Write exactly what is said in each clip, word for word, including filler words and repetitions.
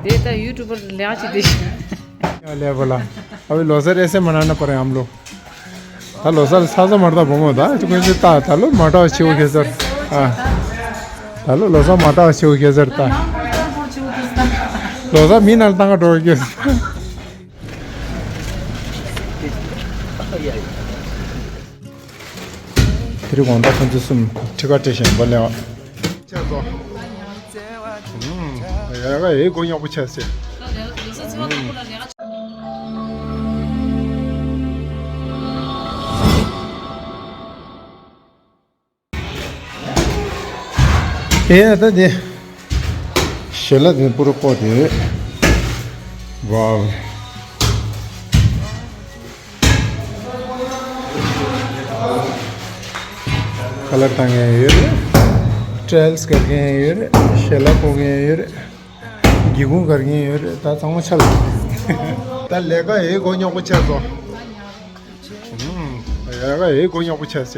དེ་ད་ཡུ་ཊུབ་པར་ལས་ཀ་བྱེད་དེ། ལས་པ་ལ། अभी लोसार ऐसे मनाना पड़े हम लोग। ད་ལོ་གསར་ཚ་ཚ་མར་ད་བོ་མོ་ད་ཅི་ཀུན་ཅི་ད་ད་ལོ་མ་ཏོག་ཆེ་བོ་ཁེ་སར། ཨ། ད་ལོ་ལོ་གསར་མ་ཏོག་ཆེ་བོ་ཁེ་སར་ད། ལོ་གསར་མི་ནང་ལ་ཏང་ག་འགྲོ་ཁེ་སར། དེ་རིང་དགོང་དག་ཁོང་ཚོ་གསུམ་ཁྲི་ཀ་སྤྲད་བཞིན་པ་ལས། ཡ་ག་ཡའི་སྒོ་ཉོག་པོ་ཆགས་སེ། ཨེ་ད་དེ། ཞལ་ལག་དེ་པུ་རུ་བཀོག་དེ། ཝའོ། ཁ་ལག་བཏང་མཁན་ཡོད་རེད། ཊའི་ལི་སི་སྒར་མཁན་ཡོད་རེད། ཞལ་ལག་བཀོག་མཁན་ཡོད་རེད། སྒེའུ་ཁུང་སྒར་མཁན་ཡོད་རེད། ད་ཚང་མ་ཆ་ལ། ད་ལས་ཀ་ཡའི་སྒོ་ཉོག་པོ་ཆགས་སོང་། ཨུམ། ལས་ཀ་ཡའི་སྒོ་ཉོག་པོ་ཆགས་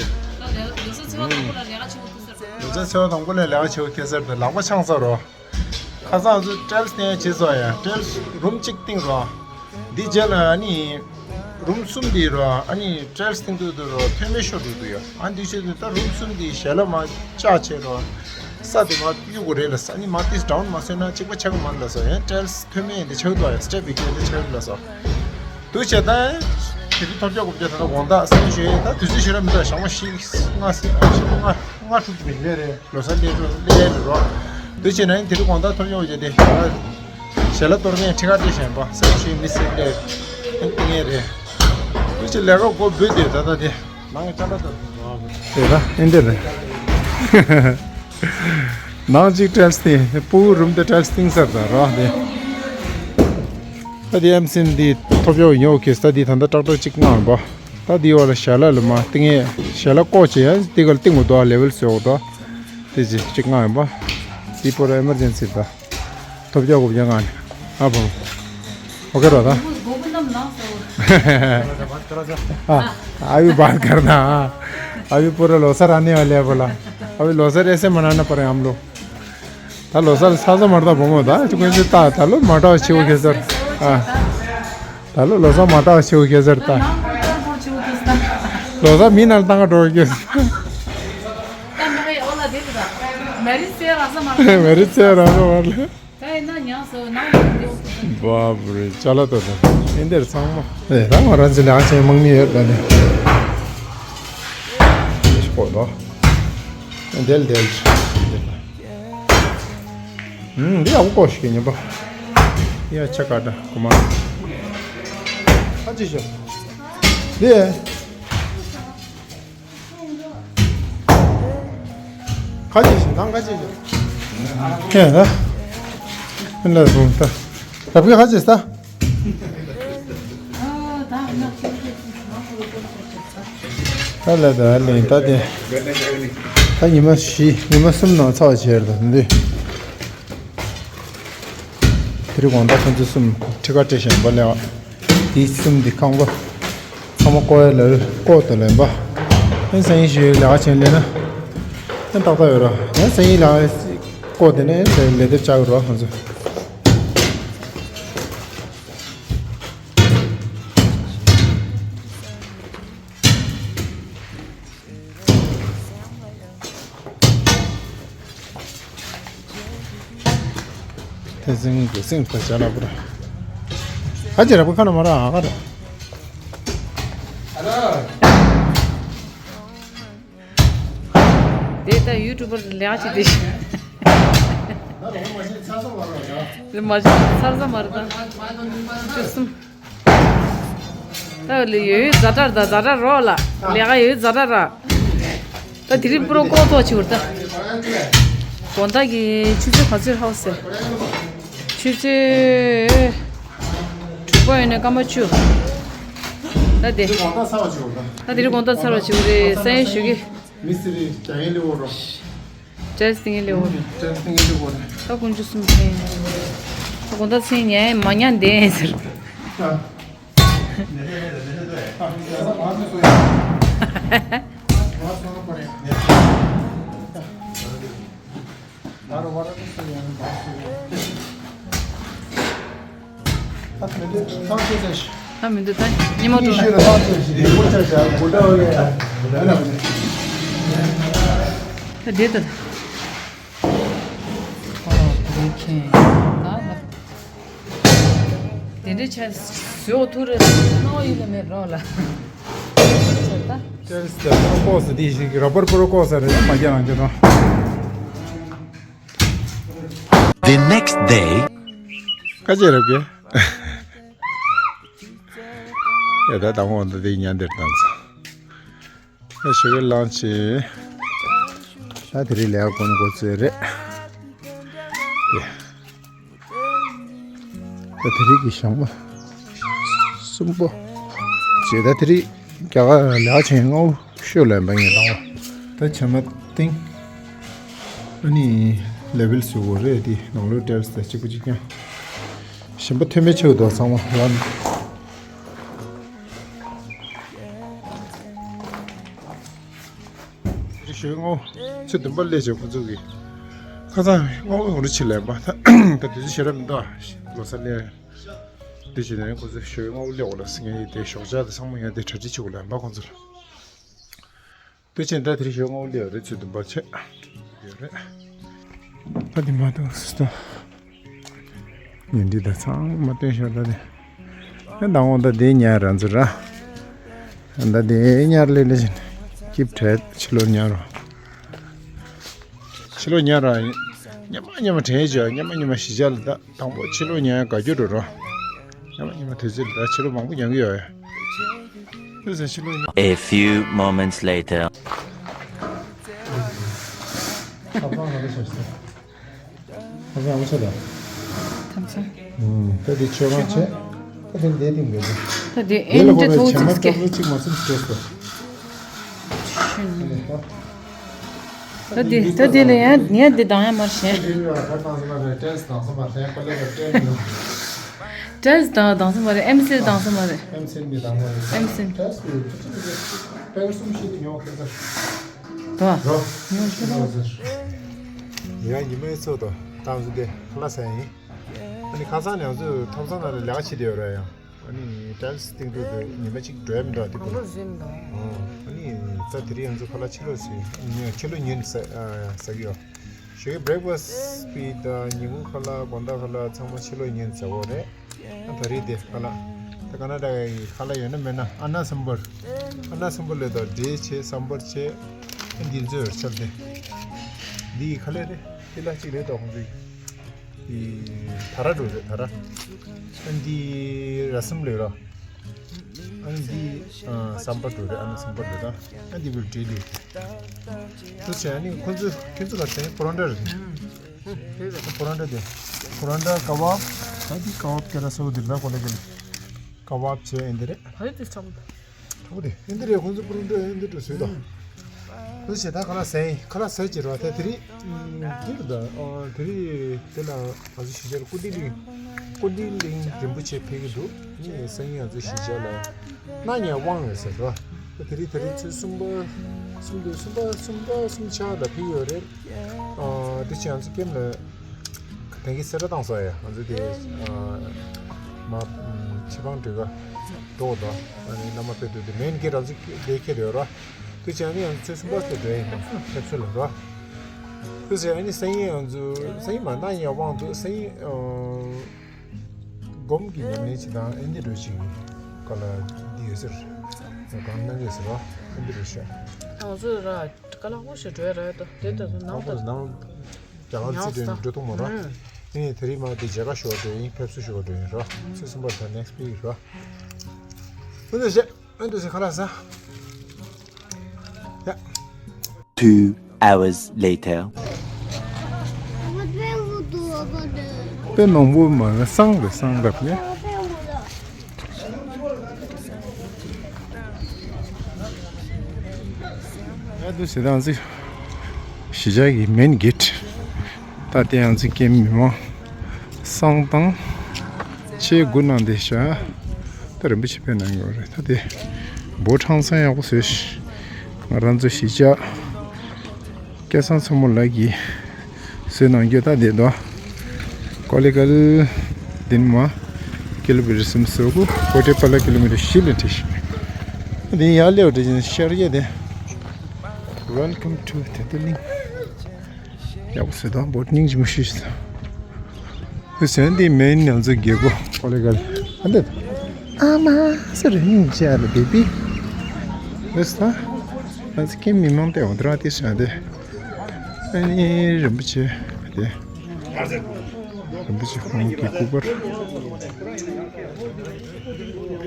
སོང་། ལོ་ཙཱ་ཚེས་པ་དང་པོ་ལས་ལས་ཀ་བྱེད་དགོས་ཁེལ་ས་རེད། ལག་པ་འཆང་ས་རོ། ཁ་སང་ཚོ་ཊའི་ལི་སི་བསྟན་བྱས་སོང་ཡ། ཊའི་ལི་སི་རུམ་གཅིག་བཏིང་རོགས། འདི་རྗེས་ལ་ཨ་ནི། རུམ་གསུམ་འདི་རོགས། ཨ་ནི་ཊའི་ལི་སི་བཏིང་དུས་དུ་རོགས་ཐོན་མེད་ཤོར་འདུག་འདུག་ཡ། ཨ་འདི་བྱས་དུས་ད་རུམ་གསུམ་འདི་ཞལ་ལག་མ་བཅག་བྱས་རོགས། ས་དེ་མ་གཡུག་དགོས་རེད་ལ། ཨ་ནི་མ་ཏིས་ཌའོན་མ་བཟོས་ན་གཅིག་པ་ཆགས་ཀྱི་མ་རེད་ལ་སོ། ཡང་ཊའི་ལི་སི་ཐོན་མེད་འདི་ཆགས་འདུག་ཡ། སི་ཊེབ་བི་ཀེ་འདི་ཆགས་འདུག་ལ་སོ། འདུག་བྱས་ད། དེ་དུས་ཐོབ་རྒྱག་དགོས་རྒྱུ་ད་ལྟ་དགོང་དག་སང་ཞོགས་ད་དུས་ཚོད་ཞིག་ར་མི་འདུག་ཞག་མ་བཞི་ལྔ་ཟིན་ཨ་ཞག་ལྔ་ལྔ་དྲུག་ཅིག་མི་ལས་རེད། ལོ་གསར་ལས་འགྲོ་ལས་རེད་རོགས། འདུག་བྱས་ན་ཡང་དེ་རིང་དགོང་དག་ཐོབ་ཡོང་བྱས་ཏེ། ཞལ་ལག་གཏོར་མཁན་ཁྲི་ཁ་སྤྲད་བཞིན་པ་སེམས་ཤིང་མི་སེར་ལས་ཏིང་ངེ་རེད། འདུག་བྱས་ལས་ཀ་མགོ་འབུད་དེ་ད་ལྟ་དེ་ནང་གི་ཅ་ལག་ད་དེ་ད་ཨིན་དེ་རེད། ནང་གཅིག་ཊའི་ལི་སི་དེ་སྤུ་གུ་རུམ་དེ་ཊའི་ལི་སི་བཏིང་ཚར་ད་རོགས་དེ། ད་དེ་ཨེམ་སིན་དེ་ཐོབ་ཡོག་ཡོག་གི་ས་དེ་ད་ལྟ་ཏག་ཏག་གཅིག་བསྔགས་པ། ད་དེའི་འོག་ལ་ཞལ་ལག་ལ་མ་ཏིང་ངེ་ཞལ་ལག་བཀོག་བྱས་ཡ་དེ་ག་ལ་ཏིང་ངེ་འདུག་ལེ་ཝལ་བཟོས་འདུག་དེ་ཅི་གཅིག་བསྔགས་ཡིན་པ། དེ་པོ་ར་ཨེ་མར་ཇེན་སི་ད། ཐོབ་རྒྱག་དགོས་རྒྱག་ངང་ནས། ཨ་ཕོ། ཨོ་ཁེ་རོ་ད། ཨ། अभी बात करना। अभी पूरा लोसार आने वाले हैं बोला। अभी लोसार ऐसे मनाना पड़े हम लोग। ད་ལོ་གསར་ཚ་ཚ་མར་ད་བུ་མོ་ད་ཅི་ཀུན་ཅི་ད་ད་ལོ་མ་ཏོག་ཆེ་བོ་ཁེ་སར། ཨ། ད་ལོ་ལོ་གསར་མ་ཏོག་ཆེ་བོ་ཁེ་སར་ད། ལོ་གསར་མི་ནང་ཏང་ག་འགྲོ་ཁེ་སར། མེ་རི་ཚེ་ར་ས་མར་ལ། ད་ཡིན་ན་ཉང་སོ་ནང་ལ་འདེའུ། བཱབ་རེ་ཅ་ལག་ཏོ་ཏོ། ཨིན་དེར་ཚང་མ། ཨེ་ད་ང་རང་ཚོ་ལས་ཀ་བྱེད་དམག་མི་ཡོད་ལ་ནི། ཤི་པོ་ལོ། ཨེ་དེལ་དེལ། ཨུམ་འདི་ཡག་པོ་བཀོག་ཤིག་ཉན་པ། ཡ་ཆ་ཀ་ད་ཀུ་མ། ཨ་ཅི་ཤོ། འདི། ཁ་ཅིག་ཞིག་ནང་ཁ་ཅིག་ཞིག་ཁྱེད་ལ་ཨེ་ལ་རུང་ད་རབ་གི་ཁ་ཅིག་ད། ད་ལ་ད་ལེན་ད་དེ་ད་ཉི་མ་བཞི་ཉི་མ་གསུམ་ནང་ཚར་བ་བྱས་རེད་ད་འདི། དེ་རིང་དགོང་དག་ཁོང་ཚོ་གསུམ་ཁྲི་ཀ་སྤྲད་བཞིན་པ་ལས་བ། དེ་གསུམ་དེ་ཁང་པ། ཚང་མ་བཀོག་ཡ་ལ་བཀོག་ཏུ་ལེན་པ། ཨེ་སང་ཉིན་ཞིག་ལས་ཀ་བྱེད་ལས་ན། ཨེ་ཏག་ཏག་ཡོད་ར། ཨེ་སང་ཉིན་ལས་ཀ་བཀོག་དེ་ནས་ལས་ལས་དེབ་བཅག་ཡོད་ར་ཁོང་ཚོ། ཐེ་ཚིང་གི་སིང་ཕ་ཅ་ལ་པུ་ར། ཨ་ཅེ་ར་པུ་ཁ་ན་མ་ར་ཨ་ཁ་ར། དེ་ལྟ་ཡུ་ཊུབ་པར་ལས་ཀ་བྱེད་དེ། ལས་མ་བྱེད་ཚར་ས་མ་རེད་ད། ཆུ་གསུམ། ད་ལས་ཡོད་ཛ་དྲག་ད་ཛ་དྲག་རོགས་ལ། ལས་ཀ་ཡོད་ཛ་དྲག་ར། ད་དེ་རིང་པུ་རོ་ཀོ་ཐོག་ཆི་བར་ད། དགོང་དག་གི་ཆུ་ཚོད་ག་ཚོད་ཧའོ་སེ། ཆུ་ཚོད་དྲུག་པ་ཡོད་ནས་སྐར་མ་བཅུ། ད་དེ། ད་དེ་རིང་དགོང་དག་ཚར་བ་ཆི་བ་རེད་སང་ཉིན་ཞུ་གི། མི་སི་རི་ཀྱང་ཡིན་ལེ་འོ་རོ། ཊའི་ལི་སི་ཏིང་ལེ་འོ་རོ། ཊའི་ལི་སི་ཏིང་ལེ་འོ་རོ། ད་ཀུན་སྤྱོད་གསུམ་ཕན། ད་དགོང་དག་མཚན་ཉལ་མ་ཉལ་བསྡད་ཟེར། ཨ། ད་མི་འདུག་ད་ཉི་མ་དུ་ད་བསྡད་ད། ཨོ་བུ་ཁྱེད་ད་ལ། དེ་འདྲའི་ཆ་བཟོས་ཐུག་རེད་ན་ཡིན་ལ་མེད་རོགས་ལ། ཅེས་ད་པོ་སི་དེ་ཞིག་རོ་པར་པོ་རོ་ཀོ་ས་རེད་མ་རྒྱ་རང་རྒྱ་དང་། The next day. ཀ་ཅེ་རབ་གེ། ཡ་ད་དང་བོ་འདི་དེ་ཉན་འདིར་བཏང་ཚོ། ད་ཞོགས་ཀས་ལངས་ཆེ། ད་དེ་རིང་ལས་ཀ་གོན་གོ་ཚོད་རེད། ཡ། ད་དེ་རིང་གི་ཞང་མ་གསུམ་པོ། ཇེ་ད་དེ་རིང་རྒྱ་གར་ལས་ཀ་བྱེད་མཁན་ལྔ་བོ་ཤོད་ལ་ཡིན་པ་ངས་བཏང་བ། ད་བྱས་ན་ཏིང་། ཨ་ནི་ལེ་ཝལ་བཟོ་དགོས་རེད་དེ་ནང་ལོགས་ཊེལ་སི་ད་གཅིག་པུ་གཅིག་རྐྱང་། ཞིམ་པ་ཐོན་མེད་ཆེ་བ་དང་ཚང་མ་ལ། རི་ཞོལ་སྔོ་ཚོད་བདུན་པ་སླེབས་བྱས་ཁོ་ཚོ་གི་ཁ་སང་སྔོ་ངོ་རུ་ཕྱི་ལན་པ་ད་དུས་ཚོད་ཞེ་དྲག་མི་འདུག་ལོ་གསར་སླེབས་དུས་ཕྱི་ནས་ཁོ་ཚོ་ཞོལ་སྔོ་སླེབས་འོ་ལ་སི་ངས་དེ་ཞོགས་ཇ་དང་ཚང་མ་ཡང་དེ་གྲ་སྒྲིག་བྱེད་དགོས་ལན་པ་ཁོ་ཚོ་ལ། དུས་ཕྱི་ད་དེ་རི་ཞོལ་སྔོ་སླེབས་རེད་ཚོད་བདུན་པ་ཆེ་ཡོད་རེད། ད་དེ་མ་གཏོགས་སུ་ད། ཉིན་འདི་ད་ཚང་མ་སྟོན་ཤོར་ད་དེ། ཨ་ད་འོང་ད་དེ་ཉར་ར་འཛུལ་ར། ད་དེ་ཉར་ལེ་ལེ་བཞིན་སྐྱིབས་བྲལ་ཕྱི་ལོགས་ཉར་རོ། ཕྱི་ལོགས་ཉར་ར། ཉི་མ་ཉི་མ་དྲན་བྱོས་ཉི་མ་ཉི་མ་གཞིས་ཆགས་ལ་ད་དང་པོ་ཕྱི་ལོགས་ཉར་དགའ་རྒྱུ་འགྲོ་རོ། ཉི་མ་ཉི་མ་དུས་ཚོད་ལ་ད་ཕྱི་ལོགས་མང་པོ་ཉར་གི་ཡོད། ཨ་ཕྱི་ལོགས་ཉར། A few moments later. ཁ་པར་ང་ལ་ཤོད་ཤོད། ཁ་སང་ཨ་མ་ཆེ་ལ། ཁམས་སང་། ཨུམ། ད་དེ་ཆོས་ཁང་ཆེ། ད་དེ་འདས་ཏིང་འདས་ཏིང་། ད་དེ་ཨེ་འདྲ་ཐོག་ཚིག་སྐད། ད་དེ་ད་དེ་ལ་ཡང་ངས་འདི་འདང་ཡང་མར་ཞེན། ཊེལ་སི་དང་སོ་མ་རེད། ཨེམ་སི་དང་སོ་མ་རེད། ཨེམ་སི་དང་སོ་མ་རེད། ཨེམ་སི། ད། རོ། ཉོ་ཤི་རོ། ཡ་ཉི་མའི་ཚོགས་དང་ཏང་སུ་དེ་ཁ་ལག་ཟ་ཡིན། ཨ་ནི་ཁ་སང་ནས་ང་ཚོས་ཐོབ་ཚང་ནང་ལ་ལས་ཀ་བྱེད་བསྡད་ཡོད་ར་ཡང་། ཨ་ནི་ཊེལ་སི་སྟེང་དུ་དེ་ཉི་མ་གཅིག་འགྲོ་ཡ་མི་འདུག་དེ་གོ་ལ། ཨ་ནི་ད་དེ་རིང་ང་ཚོ་ཁ་ལག་ཕྱི་ལོགས་ཟིན་ཕྱི་ལོགས་ཉིན་ཟ་ཟ་གི་ཡོད། ཞོགས་ཀའི་བྷི་རེག་ཕ་སི་པི་ད་ཉིན་གུང་ཁ་ལག་དགོང་དག་ཁ་ལག་ཚང་མ་ཕྱི་ལོགས་ཉིན་ཟ་གོ་རེད། ད་རེས་དེ་ཁ་ལག་ད་ཀ་ན་ཌ་གི་ཁ་ལག་ཡོད་ན་མེད་ན་ཨ་ན་སམ་བར། ཨ་ན་སམ་བར་ལས་ད་འབྲས་ཆེ་སམ་བར་ཆེ། ཨ་འདི་ཚོའི་ཆབ་དེ། འདི་ཡི་ཁ་ལག་རེད། དེ་ལ་གཅིག་རེད་དོ་ཁོང་ཚོའི། འདི་ད་ར་འགྲོ་རེད་ད་ར། ཨ་འདི་ར་སམ་ལས་ར། ཨ་འདི་སམ་བར་འགྲོ་རེད། ཨ་ན་སམ་བར་འགྲོ་ད། ཨ་འདི་བིལ་འབྲས་ལས། དེ་བྱས་ཨ་ནི་ཁོང་ཚོ་ཁྱོད་ཚོ་ལ་དེ་པོ་རོ་ཊ་རེད། པོ་རོ་ཊ་དེ། པོ་རོ་ཊ་ཀ་བབ། ད་འདི་ཀ་བབ་སྐད་ལ་སོ་དེ་ལ་གོ་ལ་གི་ལ། ཀ་བབ་བྱས་ཨེ་འདི་རེད། ཕ་ཡི་དེ་ཆགས། ཐུག་དེ་ཨེ་འདི་རེད། ཁོང་ཚོ་པོ་རོ་ཊ་ཨེ་འདི་འགྲོ་བཟོས་དང་། དེ་བྱས་ད་ཁ་ལག་ཟས་ཡིན། ཁ་ལག་ཟས་ཀྱི་རོ་དེ་དེ་རིང་། འདི་རུ་ད། དེ་རིང་དེ་ལ་ང་ཚོ་གཞིས་ཆགས་ཀུ་ཏི་གླིང་། ཀུ་ཏི་གླིང་རིན་པོ་ཆེ་ཕེབས་ཀྱི་འདུག་ཨ་ནི་སང་ཉིན་ང་ཚོ་གཞིས་ཆགས་ལ་གནངས་ཉིན་དབང་ཡོད་ཟེར་རོ། དེ་རིང་དེ་རིང་ཚེས་གསུམ་པ། གསུམ་དུ་གསུམ་པ་གསུམ་པ་གསུམ་ཆ་ལ་ཕེབས་ཡོད་རེད། དེ་བྱས་ང་ཚོ་ཀེམ་ལ་དེང་གི་སེ་ར་བཏང་སོང་ཡ། ང་ཚོ་དེ་མ་ཆི་པང་འགྲུལ་ག་འགྲོ་དང་ཨ་ནི་བླ་མ་དཔེ་དུས་དེ་མེན་གྱི་རང་ཚོ་དེ་ཁྱེར་ཡོད་རོ། དེ་བྱས་ནི་ང་ཚོ་ཚེས་གསུམ་པ་ཚོ་འགྲོ་ཡིན་ནམ་ཕེབས་སུ་ལ་རོ། དེ་བྱས་ནི་སང་ཉིན་ང་ཚོ་སང་ཉིན་མ་གནངས་ཉིན་དབང་འདུག་སང་ཉིན། སྒོམ་གྱི་ཉམས་ལེན་བྱེད་སྟངས་ཨེ་འདི་འདྲ་ཞིག་ག་ལ་འདི་ཡོད་ཟེར། གང་གནང་གི་ཟེར་བ་ཨེ་འདི་འདྲ་ཤག་ང་ཚོ་ར་ཀ་ལ་ཧོ་ཞེས་འགྲོ་ཡ་ར་ཡོད་དོ། དེ་ལྟ་ཚོ་ནང་དུ་ནང་རྒྱ་གར་རྩིས་འགྲོ་འགྲོ་ཐུབ་མ་ར། ཨེ་དེ་རིང་མ་དེ་མཇལ་ཁ་ཞུ་བ་འགྲོ་ཡིན། ཕེབས་བསུ་ཞུ་བ་འགྲོ་ཡིན་ར། ཚེས་གསུམ་པར་ད་ནེགསི་པིག་ར། ཨེ་འདི་ཞེས་ཨེ་འདི་ཞེས་ཁ་ལག་ཟ། ཡ། Two hours later. དཔེ་མང་པོ་མ་ལ་སང་རེད་སང་རབ་ཡ། ཡ་དུ་ཞེ་དང་ཅིག་གཞིས་ཆགས་ཀྱི་མེན་གེ་ཊི། ད་དེ་ཡང་ཅིག་ཀེམ་མི་མང་སང་དང་ཆེ་དགུ་ནང་དེ་ཤ། ད་རིན་པོ་ཆེ་ཕེབས་གནང་ཡོད་རེད། ད་དེ་འབོ་ཁྲང་སང་ཡག་པོ་བཟོས་ཤིག་ང་རང་ཚོ་གཞིས་ཆགས་སྐལ་བཟང་མཚོ་མོ་ལགས་ཀྱིས་བཟོས་གནང་རྒྱུ་ད་དེ་དོ། ཀོ་ལི་གལ་དིན་མ་ ཀི་ལོ་མི་ཊར་སུམ་ཅུ་སོ་དགུ། ཀོ་ཊེ་པ་ལ་ཀི་ལོ་མི་ཊར་བཞི་ལ་ཁྲིད་ཤག་དེ་ཡར་སླེབས་དེ་བཞིན་ཤར་ཡས་དེ། Welcome to Thetulin། ཡག་པོ་བཟོས་དང་བོ་ཊི་སྙིང་རྗེ་མོ་ཞིག་བཟོས། དེ་བཟོས་འདི་མེན་ང་ཚོ་རྒྱལ་སྒོ་ཀོ་ལེ་གལ། ཨ་འདི། ཨ་མ་སི་རི་སྙིང་རྗེ་ཨ་ལ་བེ་བི། དེ་ས། ང་ཚོ་ཀེམ་མི་མང་དེ་འོ་དེ་རང་དེ་བཟོས་འདི། ཨ་ནི་རིན་པོ་ཆེ་དེ། རིན་པོ་ཆེ་ཁོང་གི་སྐུ་པར།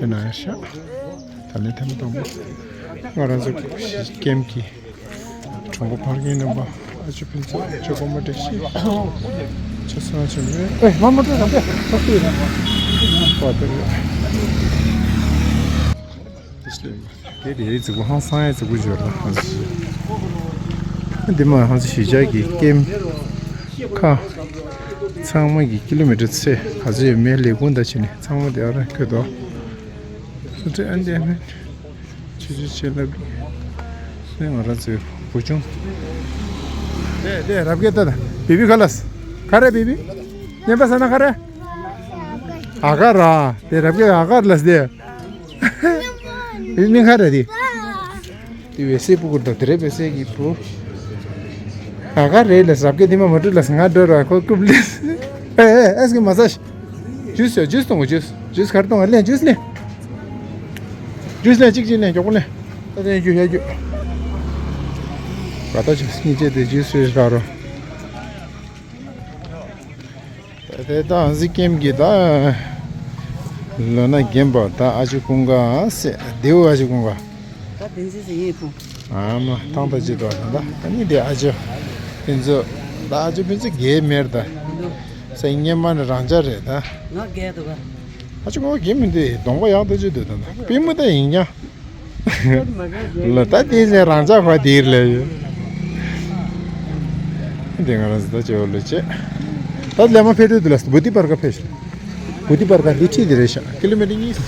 དེ་ན་ཤག་ད་ལན་ཐེངས་དང་པོ། ང་རང་ཚོ་ཀེམ་གྱི་གྲོང་པ་ཕར་གྱི་རྣམ་པ། ཨ་ཅོ་ཕུན་ཚོགས་ཅོ་གོ་མ་འདྲ་ཤི། ཆ་ཚང་ཆ་མེད། ཨེ་མ་མ་འདྲ་ར་པེ་ཁ་ཁུ་ཡོད་ན། པ་དེ་རེད། དེ་དེ་རེད་ཙི་གུ་ཧང་སང་ཡ་ཙི་གུ་འབྱོར་ལ་ཧང་སི། འདི་མ་ཧང་སི་གཞིས་ཆགས་ཀྱི་ཀེམ་ཁ། ཚང་མ་གི་ཀི་ལོ་མི་ཊར་ཚད་ག་ཚོད་ཡོད་མེད་ལས་ཁུངས་དང་བྱས་ནས་ཚང་མ་དེ་ཨ་ར་འཁོད་དོ། སུ་ཚོད་ཨ་འདི་ཨ་མེད། ཆུ་ཆུ་ཆེ་ལབ་ཀྱི། ནས་ང་རང་ཚོའི་བུ་ཆུང་། དེ་དེ་རབ་རྒྱས་ལྟ་ད། བི་བི་ག་ལས། ག་རེ་བི་བི། ཉན་པ་ས་ན་ག་རེ། ཨ་ག་ར། དེ་རབ་རྒྱས་ཨ་ག་ར་ལས་དེ། བི་བི་མིང་ག་རེ་དེ། དེ་བེ་སེ་སྤུ་གུར་དང་དེ་རེ་བེ་སེ་གི་བུ། ཨ་ག་རེ་ལས་རབ་རྒྱས་དེ་མ་མ་ཏྲུ་ལས་ང་འགྲོ་ར་ཁོ་ཀུབ་ལས། ཨེ་ཨེ་ཨེ་སི་ཀི་མ་ས་ཤི། ཇུས་ཡོད། ཇུས་གཏོང་གི། ཇུས། ཇུས་ག་རེ་གཏོང་གི། ལེན། ཇུས་ལེན། ཇུས་ལེན། གཅིག་གཅིག་ལེན། མགྱོགས་པོ་ལེན། ད་ལྟ་ཡང་རྒྱུ་ཡ་རྒྱུ། ག་ད་ཇུས་གཉིས་བྱས་ཏེ་ཇུས་ཞུས་ཤག་རོ། ད་དེ་ད་ཨང་སི་ཀེམ་གྱི་ད། ལོ་ན་རྒན་པ་ད་ཨ་ཅོ་ཀུན་དགའ་ཟེར། ལྡེའུ་ཨ་ཅོ་ཀུན་དགའ། ད་བདེན་ཚིག་ཟེར་ཡིན་ཕུ། ཨ་མ་ཐང་ད་ཅི་དོ་ད་ད་ནི་དེ་ཨ་ཅོ་ཕུན་ཚོགས། ད་ཨ་ཅོ་ཕུན་ཚོགས་རྒས་མེད་ད། ས་སྙེ་མ་ནི་རང་ཅག་རེད་ད། ང་རྒས་འདུག་ག་ཨ་ཅོ་ཁོ་རྒས་མི་འདུག་གདོང་པ་ཡག་ཏུ་ཅི་འདུག་ད་ད་པུས་མོ་ད་ཡིན་ཀྱང་། ལ་ད་དེ་ཚེ་རང་ཅག་ཁོ་དེར་ལས་ཡོད། དེ་ང་རང་ཚོ་ད་ཅི་འོ་ལོ་བྱེད། ད་ལས་མ་ཕེབས་དུས་དུ་ལ་བུ་ཏི་པར་ཀ་ཕེབས་ཤག་བུ་ཏི་པར་ཀ་ལི་ཁྲི་དེ་རེད་ཤག་ཀི་ལོ་མི་ཊར་གཉིས།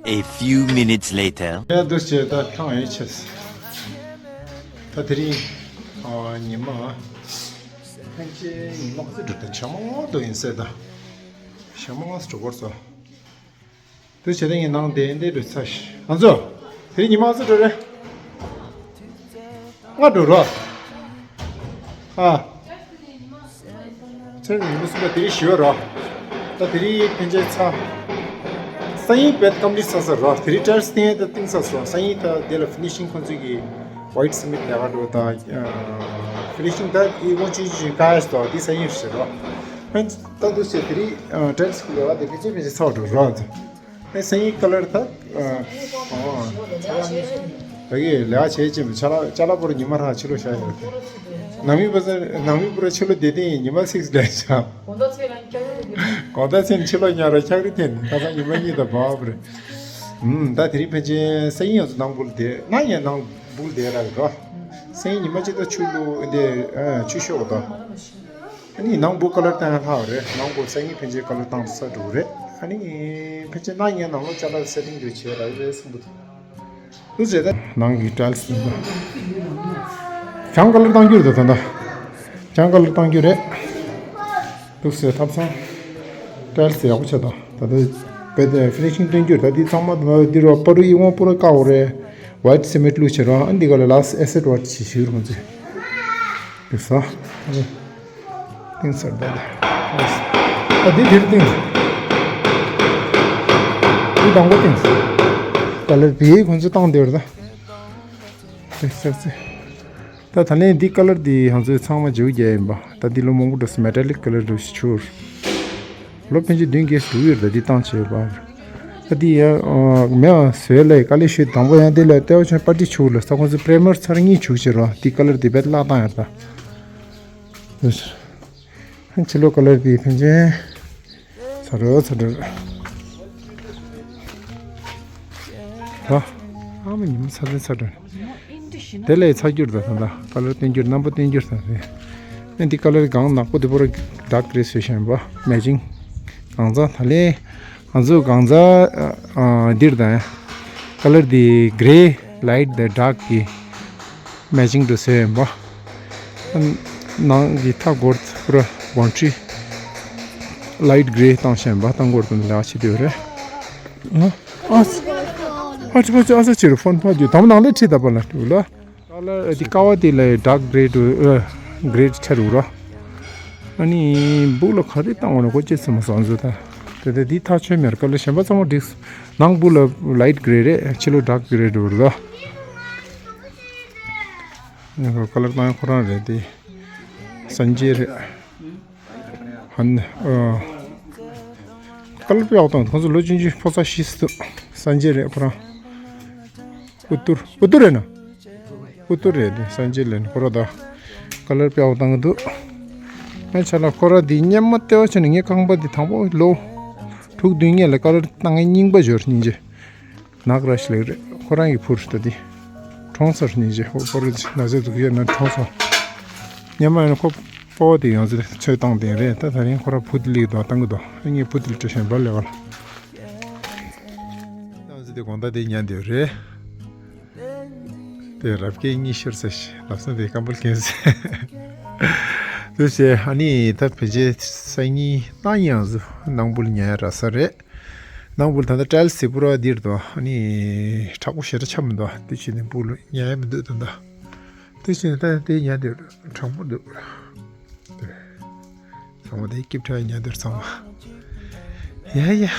A few minutes later. ཡ་འདུག་སེ་ད་ཐང་ཡོད་ཆེ། ད་དེ་རིང་ཨ་ཉི་མ་ཕན་ཆད་ཉི་མ་ག་ཚོད་འགྲོ་ད་ཆ་མང་དུ་ཡིན་སེ་ད། ཆ་མང་སུ་འགྲོ་གོ་སོ། དུ་བྱེད་དེ་ངས་ནང་དེ་འདྲས་འགྲོ་ཚར་ཤག་ང་ཚོ། དེ་རིང་ཉི་མ་ག་ཚོད་འགྲོ་རེད། ལྔ་འགྲོ་རོགས། ཨ། ཚེ་ཉི་མ་གསུམ་པ་དེ་རིང་བཞི་པ་རོགས། ད་དེ་རིང་ཕན་ཆད་ཚར། སང་ཉིན་བེད་ཀམ་པི་ལིཊ་ཚར་ཚར་རོགས། དེ་རིང་ཊེ་རེ་སི་བཏིང་ཡས་ད་བཏིང་ཚར་སོང་། སང་ཉིན་ད་དེ་ལ་ཕི་ནི་ཤིང་ཁོང་ཚོས་ཀྱི་ཝའིཊ་སི་མི་ཊི་ལས་ཀ་འགྲོ་ད། ཕི་ནི་ཤིང་ད་ཨི་ཝོ་ཅི་ཅི་ཀ་ཡས་ད་དེ་སང་ཉིན་བྱེད་རོགས། ཕན་ད་དུ་ཚེ་དེ་རིང་ཊེ་རེ་སི་གི་ལས་ཀ་དེ་ཕན་ཆད་ཕན་ཆད་ཚར་འགྲོ་རོགས། ཨེ་སང་ཉིན་ཀ་ལར་ད། ཨ། ད་གི་ལས་ཀ་བྱེད་ཅིག་ཅ་ལག་ཅ་ལག་པོར་ཉི་མ་རང་ཕྱི་ལོགས་བཞག་ཡོད་དེ། ནང་མི་པོ་ནང་མི་པོར་ཕྱི་ལོགས་བསྡད་དེ་ཉི་མ་སིག་ལས་བཞག་དགོང་དག་ཚེ་ལ་འཁྱག་རི་རེད། དགོང་དག་ཚེ་ཕྱི་ལོགས་ཉལ་ར་འཁྱག་རི་འཐེན་ཁ་སང་ཉི་མ་གཉིས་དང་བབ་རེད། ཨུམ་ད་དེ་རིང་ཕན་ཆད་སང་ཉིན་ཡང་ཚོ་ནང་འབུལ་དེ་ན་ཡང་ནང་འབུལ་དེ་ར་རོ། སང་ཉིན་ཉི་མ་གཅིག་ད་ཆུ་བླུག་འདི་ཆུ་ཤོག་དང་། ཨ་ནི་ནང་སྦུག་ཀ་ལར་བཏང་ཡང་ལྷག་རེད། ནང་སྦུག་སང་ཉིན་ཕན་ཆད་ཀ་ལར་བཏང་ས་འགྲོ་གི་རེད། ཨ་ནི་ཕན་ཆད་གནངས་ཉིན་ནང་ལོགས་ཅ་ལག་སེ་ཊིང་འདྲ་བྱས་ར་རེད་གསུངས་འདུག་དུ་བྱས་ད་ནང་གི་ཊའིལ་སི་ཡིན་པ། གྱང་ཀ་ལར་བཏང་རྒྱུ་རེད། ད་ད་ལྟ་གྱང་ཀ་ལར་བཏང་རྒྱུ་རེད། འདུག་སེ་ཐབ་ཚང་ཊའིལ་སི་ཡག་པོ་བྱས་ད། ད་ལྟ་བེད་ཕི་ནི་ཤིང་སྟོན་རྒྱུ་རེད། ད་འདི་ཚང་མ་ད་འདི་རོ་པ་རུ་ཡི་དབང་པུ་ར་ཀ་འོ་རེད། ཝའིཊ་སི་མེན་ཊི་བླུགས་བྱས་རོ། ཨ་འདི་ག་ལ་ལ་སི་ཊི་ཨེ་སེ་ཊི་ཝའིཊ་བྱེད་ཤིག་རུང་ཚེ། འདུག་སེ། ཏིང་ཟེར་ད་ལ། ཨ་འདི་འདིར་ཏིང་། འདི་དང་པོ་ཏིང་། ད་ལ་བི་ཡི་ཁོང་ཚོ་བཏང་བསྡད་རེད་ད། ཏིང་ཟེར་ཚེ། ད་ད་ལན་འདི་ཀ་ལར་འདི་ང་ཚོའི་ཚང་མ་བརྗེ་པོ་རྒྱག་ཡིན་པ། ད་འདི་ལོ་མང་པོ་འགྲོ་སོང་། མེ་ཊ་ལིག་ཀ་ལར་འགྲོ་སོང་། ལོ་ཕལ་ཆེར་བདུན་བརྒྱད་ཙམ་འགྲོ་གི་ཡོད་རེད། ད་འདི་བཏང་བྱས་པ། ད་འདི་ཡ་མེ་བཟོས་ལས་དཀའ་ལས་ཤོད། དང་པོ་ཡང་འདི་ལ་ལྟེ་བ་ཆེན་པར་ཏི་བྱུག་ལ་ས་ཁོང་ཚོ་པི་རེ་མར་ཚར་གཉིས་བྱུག་བྱས་རོགས། འདི་ཀ་ལར་འདི་བེད་བརླག་བཏང་ཡོད་ད། ཕྱི་ལོགས་ཀ་ལར་འདི་ཕན་ཆད། ཚ་དྲོད་ཚ་དྲོད། ད། ཨ་མ་ཉི་མ་ཚ་དྲོད་ཚ་དྲོད། དེ་ལས་ཚ་རྒྱུར་དང་ད་ལྟ་ཀ་ལར་བསྟན་རྒྱུར་རྣམ་པ་བསྟན་རྒྱུར་དང་རེད། ཨ་འདི་ཀ་ལར་གང་ནག་པོ་དེ་པོ་ར་ཌརྐ་གྷེ་རེ་བཟོས་བཞག་ཡིན་པ། མེ་ཅིང་། གང་ཚང་ད་ལས་ང་ཚོ་གང་ཚང་འདིར་དང་ཀ་ལར་འདི་གྷེ་རེ་ལའིཊ་དང་ཌརྐ་གི་མེ་ཅིང་དུ་བཟོས་ཡིན་པ། ནང་གི་མཐའ་སྐོར་པུ་ར་བོན་ཌི་རི་ལའིཊ་གྷེ་རེ་བཏང་བཞག་ཡིན་པ། མཐའ་སྐོར་དུ་ལས་ཀ་བྱེད་དུས་རེད། ཨ་ཨ་ཕ་ཆི་ཕ་ཆི་ཨ་ས་ཆི་རུ་ཕོན་ཕ་རྒྱུ་དམ་ནང་ལས་ཁྲིད་ད་པ་ལ་འགྲོ་ལ། ཀ་ལར་འདི་ཀ་བ་དེ་ལ་ཌརྐ་གྷེ་རེ་དུ་ཨ་གྷེ་རེ་ཆ་རུ་ར། ཨ་ནི་སྦུག་ལ་ག་རེ་བཏང་བ་ན་གོ་ཅེས་སེ་མ་སོང་ཚོ་ད། དེ་དེ་འདི་ཐག་ཆོད་མེད་ར། ཀ་ལར་གཞན་པ་ཚང་མ་འགྲིག་ནང་སྦུག་ལ་ལའིཊ་གྷེ་རེ་རེད། ཕྱི་ལོགས་ཌརྐ་གྷེ་རེ་འགྲོ་ར། ཀ་ལར་བཏང་ཡ་ཁོ་རང་རེད་དེ། སན་ཇེ་རེད། ཧན་ཨ། ཀ་ལར་པི་ཨའོ་བཏང་། ཁོང་ཚོ་ལོ་ཆུང་ཆུང་ཕོ་གསར་ཤི་སུ་འདུག་སན་ཇེ་རེད་ཁོ་རང་། ཨུ་ཏུར་ཨུ་ཏུར་རེད་ན། ཨུ་ཏུར་རེད་དེ། སན་ཇེ་ལེན་ཁོ་ར་ད། ཀ་ལར་པི་ཨའོ་བཏང་གི་འདུག་ཨ་ཆ་ལ་ཁོ་ར་དེ་སྙེ་མ་ལྟེ་བ་ཆ་ནས་ངས་རྐང་པ་དེ་དང་པོ་ལོ་དྲུག་བདུན་སྔོན་ལ་ཀ་ལར་བཏང་ངས་རྙིང་པ་འབྱོར་སྙིང་རྗེ། ནག་ར་ཤི་ལེགས་རེད། ཁོ་རང་གི་ཕུར་ད་དེ། གྲོངས་ཚར་སྙིང་རྗེ། ཧོ་པོ་རི་ན་ཟེར་འདུག་ཡོད་ན་གྲོངས་སོང་། སྙེ་མ་ཡིན་ན་ཁོ་པོ་དེ་ཡང་ཚེ་ཚོད་བཏང་དེ་རེད། ད་ད་རིང་ཁོ་ར་བུ་དེ་ལིག་དོ་བཏང་གི་དོ། ངས་བུ་དེ་ལ་སྤྲད་བཞིན་པ་ལས་བ་ལ། ཡང་ཚེ་དེ་དགོང་དག་དེ་ཉལ་འདོད་རེད། དེ་རབ་སྐྱེས་གཉིས་ཤོར་ས་ཞིག་ལབ་སོང་། དེ་སྐམ་པོ་ལ་གྱོན་ཟེར། དུ་བྱས་ཨ་ནི་ད་ཕལ་ཆེར་སང་ཉིན་གནངས་ཉིན་ཡང་ནང་སྦུག་ལ་ཉལ་ཡ་རག་ས་རེད། ནང་སྦུག་ལ་ད་ལྟ་ཊའིལ་སི་དེ་པུ་ར་འདིར་འདུག་ཨ་ནི་དྲག་པོ་ཞེ་དྲག་ཆགས་མི་འདུག་དེ་བྱས་ནས་སྦུག་ལ་ཉལ་ཡ་མི་འདུག་ད་ལྟ། དེ་བྱས་ནས་ད་དེ་ཉལ་དེ་དྲང་པོ་འདུག་ཚང་མ་དེ་སྐྱིབ་ཕྲ་ཉལ་དེར་ཚང་མ། ཡ་ཡ།